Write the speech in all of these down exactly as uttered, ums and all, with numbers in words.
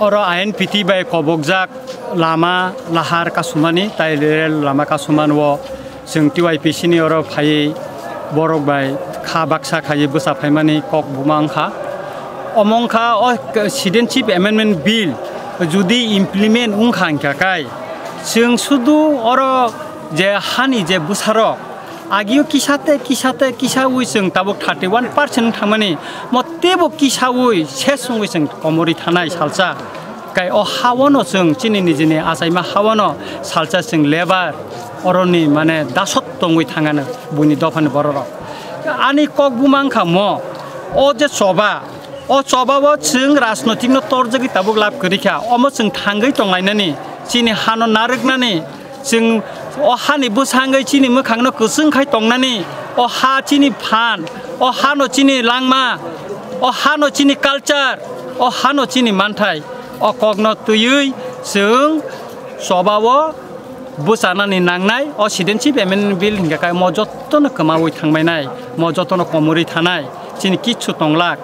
Oro I N P T bai kobokjak lama lahar kasumani, tai rel lama kasuman o chwng T Y P C ni oro phaiwi borok bai kha baksa khaiwi bwsa phaimani kok buma wngkha. Omo wngkha o Citizenship Amendment Bill judi implement wngkha hwnkha kai chwng sudu oro je hani je bwsarok agio kisa tei kisa tei kisaui chwng tabuk thirty one percent wng thangmani, mo teibo kisaui ses wngwi chwng komorwi thanai salsa. Kai o hawano chwng chini nijini achaima hawano salsa chwng lebar oroni mane dasot tongwi thangano buini dophani bororok. Ani kok buma wngkha mo, o je choba, o choba o chwng rajnotikno torjagwi tabuk lab kwrwi kha, omo chwng thangwi tonglainani, chini hano narwknani, chwng o hani bwsangwi chini mwkhangno kwchwng khai tongnani, o ha chini phan, o hano chini langma, o hano chini culture, o hano chini manthai, o kokno twiwi chwng choba o bwchanani nangnai. O Citizenship Amendment Bill hingkha khe mo jotono kwmaui thangbainai, mo jotono komorwi thanai, chini kichu tonglak.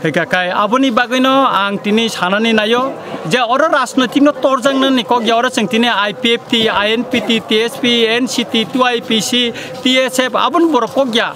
Hingkha khe aboni bagwino ang tini sanani naio je oro rajnotikno torjaknani kok ya, oro chwng tini I P F T, I N P T, T S P, N C T, T Y P C, T S F, aboni borok kok ya.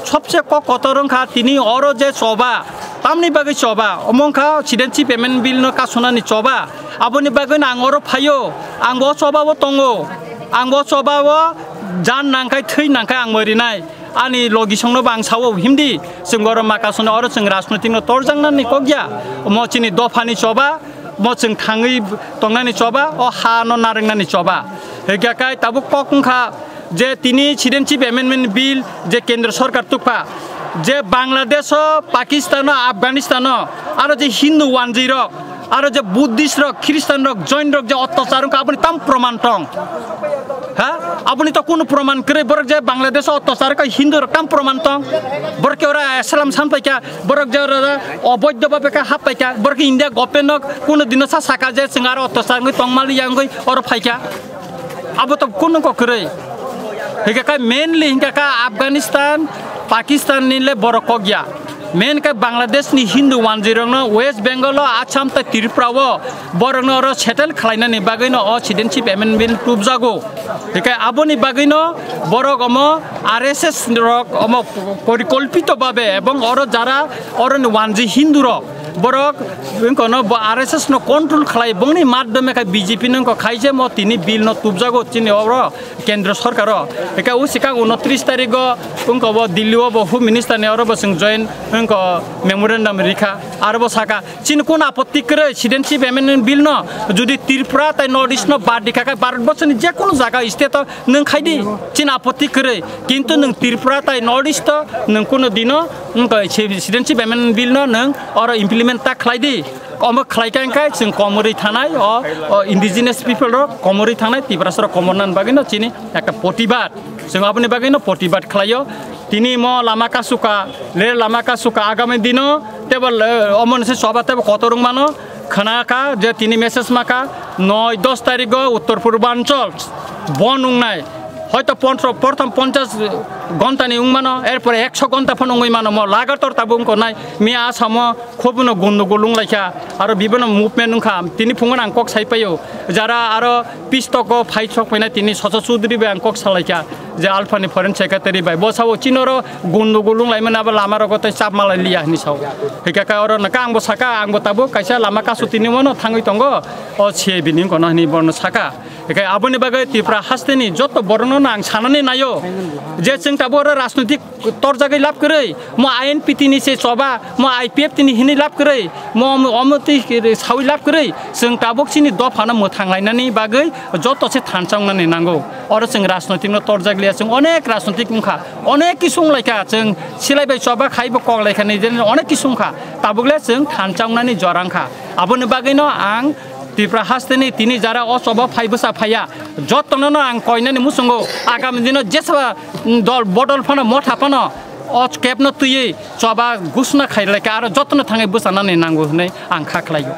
Sobse kok kotor wngkha tini oro je choba, tamni bagwi choba, omo wngkha Citizenship Amendment Bill no kasunani choba. Aboni bagwino ang oro phaio, ang bo choba o tongo, ang bo choba o jan nangkhai, thwi nangkhai ang morinai. Ani logisongno bo ang sao, himdi chwng oro ma kasuna, oro chwng rajnotikno torjaknani kok ya. Omo chini dophani choba, mo chwng thangwi tongnani choba, o hano narwknani choba. Hingkha khe tabuk kok wngkha je tini Citizenship Amendment Bill je Kendra Sorkar tukpha, je Bangladesh o, Pakistan o, Afghanistan o aro je Hindu wanjwi rok, aro je Buddhist rok, Christian rok, Jain rok je ottachar wngkha, aboni tam proman tong? Ha? Aboni to kunu proman kwrwi, borok je Bangladesh o ottachar wngkha, Hindu rok tam proman tong? Borok ke ora asylum san paikha, borok je ora oboidho bhabe khe hap paikha, borok ke India government no kunu dino sa saka je chwng aro ottachar wngwi tongmali ya wngwi oro phaikha. Abo to kunu kok kwrwi. Hingkha khe mainly hingkha khe Afghanistan, Pakistan ni le borok kok ya. Main khe Bangladesh ni Hindu wanjwi rokno West Bengal o, Assam tei Tripura o borokno oro settle khlainani bagwino o Citizenship Amendment tubjago. Hingkhe aboni bagwino borok omo R S S rok omo porikolpito bhabe ebong oro jara oroni wanjwi Hindu rok borok wngkono bo R S S no control khlai, bongni madhyome khe B J P no wngkha khaijemo tini bill no tubjago chini oro Kendra Sorkar o. Eka o sikang unotris tarik o wngkha bo Delhi o bo Home Minister ni oro bo chwng join wngkha memorandum rikha. Aro bo saka chini kun apotti kwrwi Citizenship Amendment Bill no jodi Tripura tai North East no bad rikha khe Bharat borso ni je kono jaga state o nwng khaidi chini apotti kwrwi. Kintu nwng Tripura tai North East o nwng kono dino wngkha Citizenship Amendment Bill no nwng oro implement ta khlaidi. Omo khlai kha hwnkhe chwng komorwi thanai o, o indigenous people rok komorwi thanai, Tiprasa rok komornani bagwi no chini ekta protibad, chwng aboni bagwi no protibad khlaio. Tini mo lama kasuka, le lama kasuka agami dino tebo, eh, omo nise choba tebo kotor wng mano. Khna kha je tini message ma kha noi dos tarik o Uttor Purbanchal bon wngnai. Hoito pontro-, porthom ponchas ghonta ni wng mano, erpore ekso ghonta phano wngwi mano, mo lagator tabuk wngkha nai. Mi Asamo Khobino gundugul wnglaikha, aro bibino movement wngkha. Tini phungo ang kok sai paio, jara aro pistoko phai sok phainai tini Sosa Chudri bai ang kok salaikha, je Alphani foreign secretary bai. Bo sao chinoro gundugul wnglaimani abo lama rogo tei chap malai liya hinwi sao. Hikha khe oro nokha angbo saka, angbo tabuk kaisa lama kasu tini mono thangwi tongo, o C A B ni wngkha no hinwi bono saka. Hikha aboni bagwi Tripura hasteni joto borokno ang sanani naio, je chwng tabuk oro rajnoitik torjagwi lab kwrwi, mo I N P T ni se choba, mo I P F T ni hinwi lab kwrwi, mo omo twi sawi lab kwrwi, chwng tabuk chini dophano mwthang lainani bagwi joto se thansa wngnani nango. Oro chwng rajnoitik no torjak liya, chwng onek rajnoitik wngkha, onek kisu wnglaikha, chwng silai bai choba khai bo kok laikha ni, je onek kisu wngkha, tabuk le chwng thansa wngnani jora wngkha. Aboni bagwi no ang Tripura hasteni tini jara o choba phai bwsa phaiya, jotono no ang koinani muchungo, agami dino jesa dol bodol phano motha phano o kebno twiwi choba gusna khailai kha, aro jotono thangwi bwsanani nango hwnwi ang kha khlaio.